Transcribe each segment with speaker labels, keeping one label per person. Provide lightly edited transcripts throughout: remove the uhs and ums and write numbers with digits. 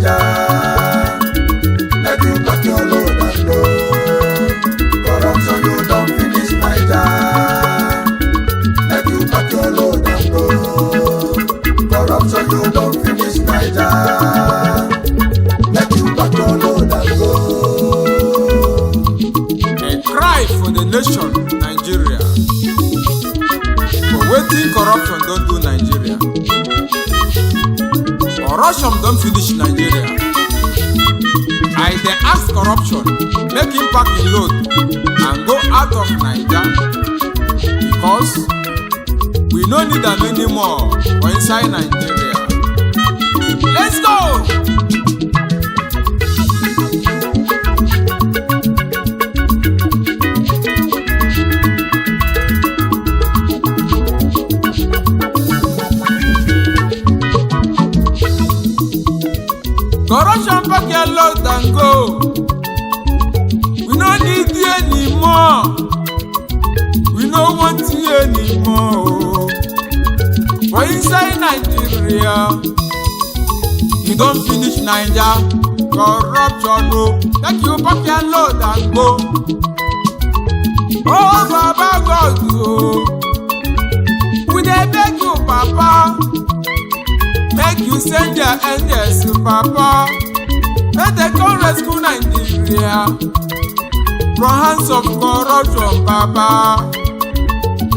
Speaker 1: Naija. Make you pack your load and go. Corruption, you don finish Naija. Make you pack your load and go. Corruption, you don finish Naija. Make you pack your load and go.
Speaker 2: A cry for the nation, Nigeria. For wetin corruption don do Nigeria. Corruption don finish Nigeria. I dey ask corruption make im pack im load and go out of Naija, because we no need am anymore for inside Nigeria. Let's go! Corruption, pack your load and go. We no need you anymore. We no want you anymore. Oh. For inside Nigeria, you don finish Naija. Corruption, oh. Make you pack your load and go. Oh, Baba God, oh. We dey beg you, Papa. Make you send your angels, Papa. Make dem come rescue Nigeria from hands of corruption, Papa.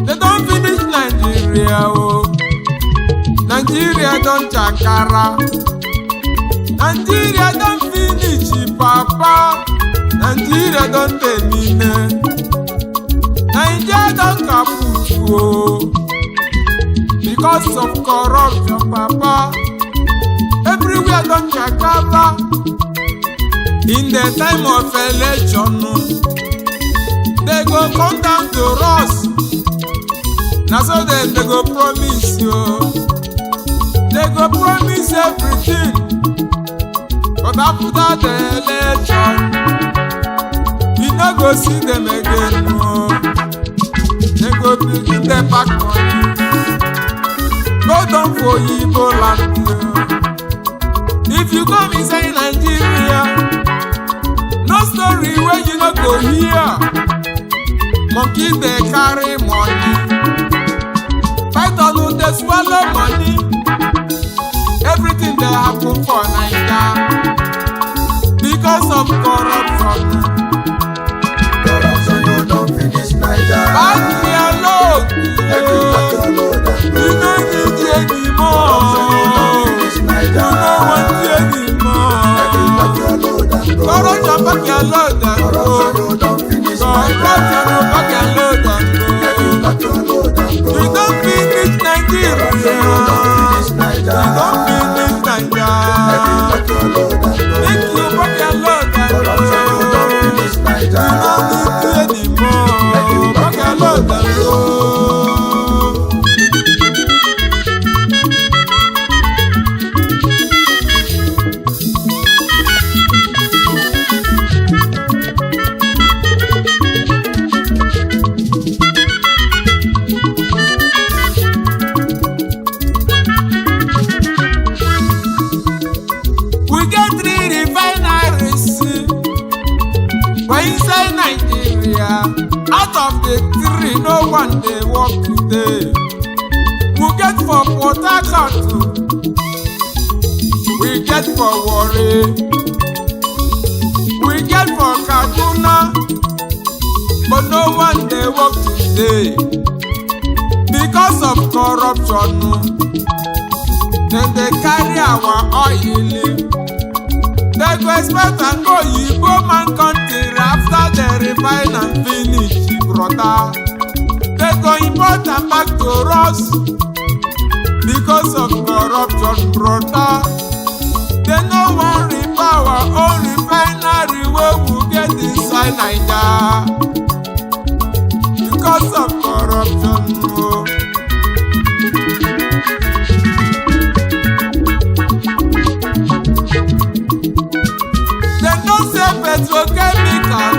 Speaker 2: They don finish Nigeria, oh. Nigeria don chakara. Nigeria don finish, Papa. Nigeria don termine. Nigeria don kaput, oh. Because of corruption, Papa. Everywhere don chakara. In the time of election, they go come down to us. Na so dem dey go promise you. They go promise everything. But after the election, you no go see them again. No. They go begin dey pack money. Go down for Igbo land. If you come inside Nigeria, no story wey you no go hear. Monkey dey carry money. Python dey swallow money. Everything dey happen for Naija because of corruption.
Speaker 1: Corruption, you don finish Naija.
Speaker 2: Pack your load.
Speaker 1: Make you pack your load and
Speaker 2: You
Speaker 1: go.
Speaker 2: no need you
Speaker 1: Corruption, you don
Speaker 2: anymore.
Speaker 1: finish
Speaker 2: You
Speaker 1: Naija.
Speaker 2: no want you
Speaker 1: Make you
Speaker 2: anymore.
Speaker 1: pack your load and go.
Speaker 2: Corruption, pack your load and go.
Speaker 1: Corruption, you don finish Naija.
Speaker 2: Corruption, pack your load and
Speaker 1: Make you
Speaker 2: go.
Speaker 1: pack your load and go.
Speaker 2: You don finish Nigeria.
Speaker 1: Corruption, you don finish Naija.
Speaker 2: You don finish Naija.
Speaker 1: Make you pack your load and go.
Speaker 2: Make you pack your load and
Speaker 1: Corruption, you don
Speaker 2: go.
Speaker 1: finish Naija.
Speaker 2: You no need you
Speaker 1: Make you
Speaker 2: anymore.
Speaker 1: pack
Speaker 2: Pack your load and go. We get three refineries for inside Nigeria. Out of the three, no one dey work today. We get for Port Harcourt, we get for Warri, we get for Kaduna, but no one dey work today because of corruption. Dem dey carry our oil. Dem go expect am go oyibo man country after dem refine am finish, broda. Dem go import am back to us because of corruption, broda. Dem no wan repair our own refinery wey we get inside Naija because of corruption o. Dem don sell petrochemical,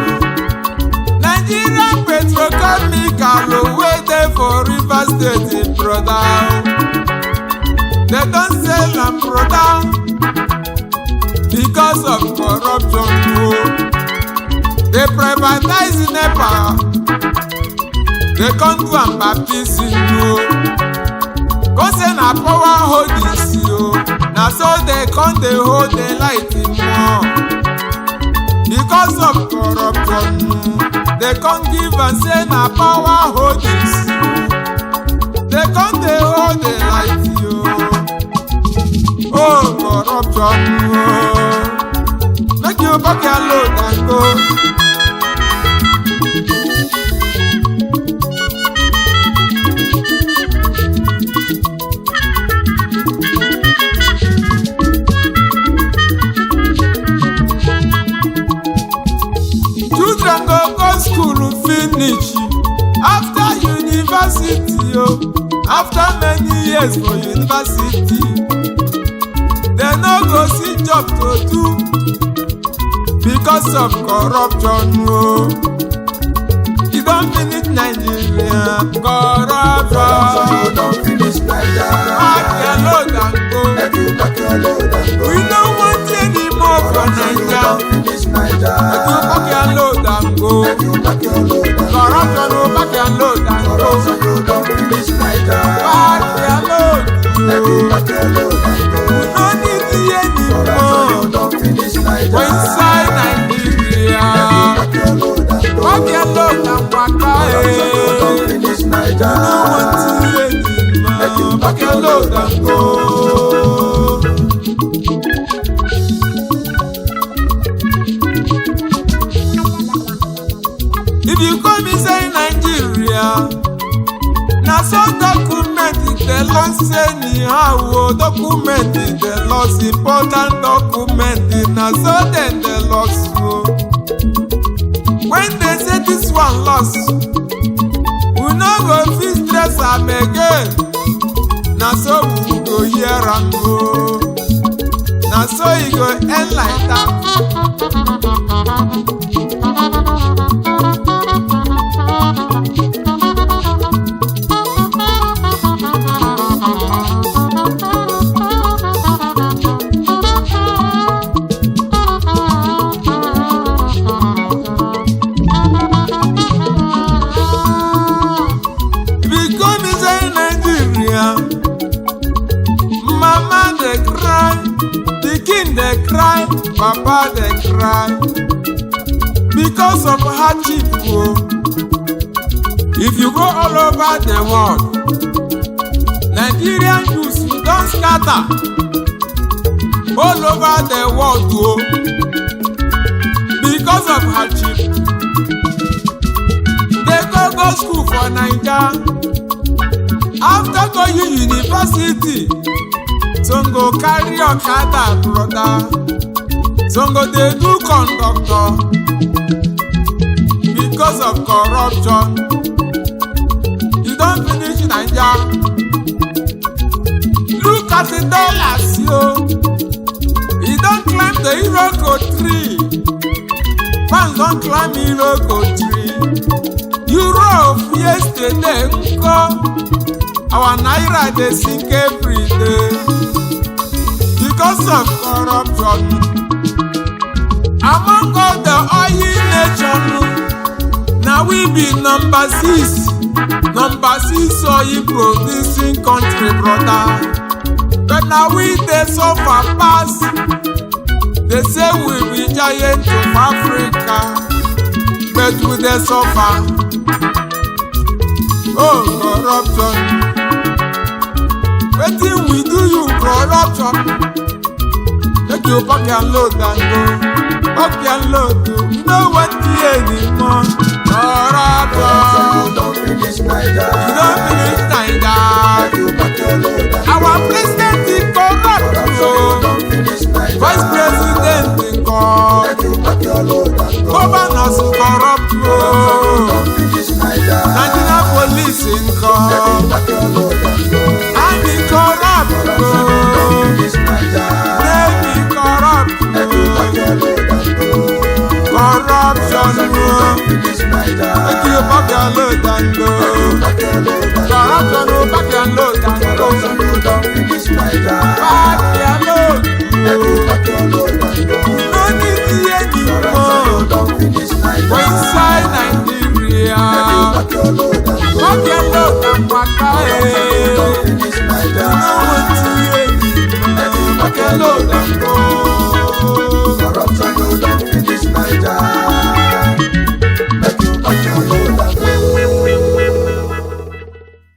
Speaker 2: Nigerian Petrochemical wey dey for Rivers State, broda. Dem don sell am, broda. Because of corruption o. They privatize NEPA. They come do am baptism o. Come say na power holdings o. Na so they come dey hold the light more. Because of corruption, they come give am say na power holdings. They come dey hold the light o. Oh, corruption o. Make you pack your load and go. Children go go school finish after university o, after many years for university, dem no go see job to do because of corruption o. E don finish Nigeria.
Speaker 1: Corruption,
Speaker 2: Corruption.
Speaker 1: you don finish Naija.
Speaker 2: Pack your load and go.
Speaker 1: Make you pack your load and go.
Speaker 2: We no want any more for
Speaker 1: Corruption, you
Speaker 2: Naija.
Speaker 1: don finish Naija.
Speaker 2: Make you pack your load and go.
Speaker 1: Make you pack your load and go.
Speaker 2: Corruption o, pack your load and go.
Speaker 1: Corruption, you don finish Naija.
Speaker 2: Pack your load
Speaker 1: Make you
Speaker 2: o.
Speaker 1: pack your load and go.
Speaker 2: We no need you
Speaker 1: Corruption,
Speaker 2: anymore
Speaker 1: you don finish Naija.
Speaker 2: for inside Nigeria.
Speaker 1: Make you pack your load and go.
Speaker 2: Pack your load and waka
Speaker 1: Corruption, you don
Speaker 2: eh.
Speaker 1: finish Naija.
Speaker 2: We no want you anymore. Pack your load and go. If you come inside Nigeria, na so document dey lost anyhow o. Document dey lost, important document, na so dem dey lost o. When they say this one lost, we no go fit stress am again. Na so we go hear am o. Na so e go end like that. If you come inside Nigeria, mama dey cry, pikin dey cry, papa dey cry because of hardship o. If you go all over the world, Nigerian youths don scatter all over the world o because of hardship. They go go school for Naija. After going university, some go carry okada, brother. Some go dey do conductor because of corruption. You don finish Naija. Look at the dollars yo. E don climb the iroko tree. Pounds don climb iroko tree. Euro of yesterday nko? Our naira dey sink every day because of corruption. Among all the oil nation, na we be number six oil producing country, brother, but na we dey suffer pass. They say we be giant of Africa, but we dey suffer. Oh, corruption, wetin we do you, corruption? Make you pack your load and go. Pack your load o, we no want you anymore.
Speaker 1: Corruption,
Speaker 2: Corruption.
Speaker 1: you don finish Naija.
Speaker 2: You don finish Naija.
Speaker 1: Make you pack your load and
Speaker 2: Our
Speaker 1: go.
Speaker 2: president is corrupt
Speaker 1: Corruption,
Speaker 2: o.
Speaker 1: you don finish Naija.
Speaker 2: Vice president nko?
Speaker 1: Make you pack your load and go.
Speaker 2: Governors corrupt
Speaker 1: Corruption, you
Speaker 2: o.
Speaker 1: don finish Naija.
Speaker 2: Nigeria police nko?
Speaker 1: Make you pack your load and go.
Speaker 2: Army corrupt
Speaker 1: Corruption, you don
Speaker 2: o.
Speaker 1: finish Naija.
Speaker 2: Navy corrupt
Speaker 1: Make you
Speaker 2: o.
Speaker 1: pack your load and go.
Speaker 2: Corruption
Speaker 1: Corruption, you
Speaker 2: o.
Speaker 1: don finish Naija.
Speaker 2: Make you pack your load and go.
Speaker 1: Make you pack your load and go.
Speaker 2: Corruption o, pack your load and go.
Speaker 1: Corruption, you don finish Naija.
Speaker 2: Pack your load
Speaker 1: Make
Speaker 2: o.
Speaker 1: you pack your load and
Speaker 2: your load and go.